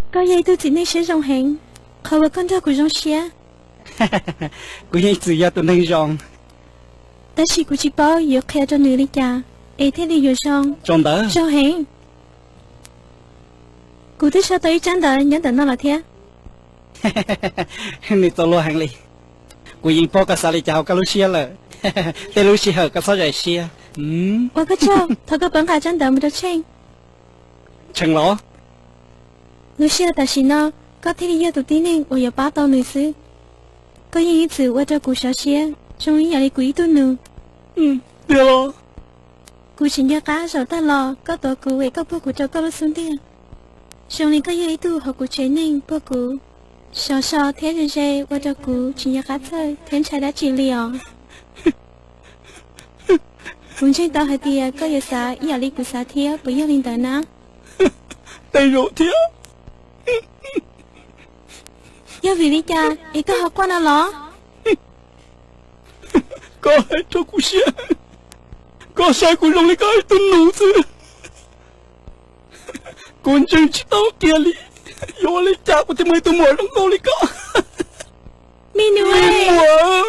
Koj yog ib tug txiv neej siab zoo heev, qhov uas koj nrog kuv zoo siab. Kuv yeej txwm yog tus neeg zoo, tab sis kuv tsis paub yuav qhia rau nws li cas es thiaj li yuav zoo. Zoo ntawd zoo heev. Kuv twb sau tau ib tsab ntawv nyob ntawm no lawm thiab. Nws txaus luag heev li. Kuv yeej paub koj xav li cas hauv koj lub siab lawm. Tej lub sij hawm koj txhob zais siab. Ua koj tsaug, thov koj pab nqa tsab ntawv mus rau Tsheej. Tsheej los? Lub sij hawm tam sim no, koj thiaj li yog tus tib neeg uas yuav pab tau nws xwb. Koj yeej ib txwm ua rau kuv xyov siab zoo ib yam li kuv ib tug nus. Tiag los? Kuv tsis nco qab zaum tag los koj tuav kuv es koj puag kuv rau koj lub xub ntiag. Zoo li koj yog ib tug hauv kuv tsev neeg puag kuv, sov so thiab ze ze ua rau kuv tsis nco qab txhawj thiab ntshai dab tsi li os. Kuv ntseeg tau hais tias koj yuav xav ib yam li kuv xav thiab, puas yog li ntawd na? Tej zaum thiab. Yog vim li cas es koj ho quaj no los? Koj hais rau kuv siab, koj saib kuv zoo li koj ib tug nus xwb. Kuv ntseeg tsis tau kiag li, yuav ua li cas kuv thiaj muaj ib tug muam zoo nkauj li koj. Me nus, me muam.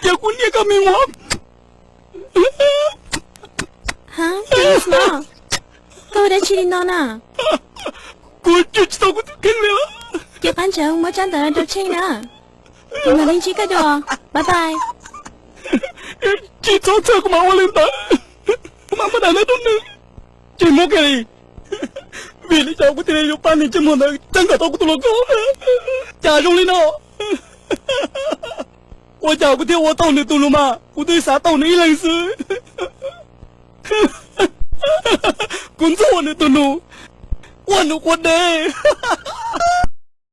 Yog kuv niam koj me muam. Ha, koj ua dab tsi li no na? Kuv cem tsis tau kuv tus kheej li. Ces qab ntawd muab tsab ntawv rau Tsheej na. Kuv mam li ntsib koj dua. Bye bye. Tsis txhob txhawj, kuv mam ua li ntawd. Kuv mam muab daim ntawv rau nws. Tsis muab kiag li. Vim li cas kuv thiaj li yuav pab niag ntsej muag ntawd txeeb kom tau kuv tus hluas nkauj? Cas zoo li no? Ua cas kuv thiaj ua tau nws tus nus mas? Kuv twb xav tau nws ib leeg xwb. Kuv ntxub ua nws tus nus, ua nws quav dej.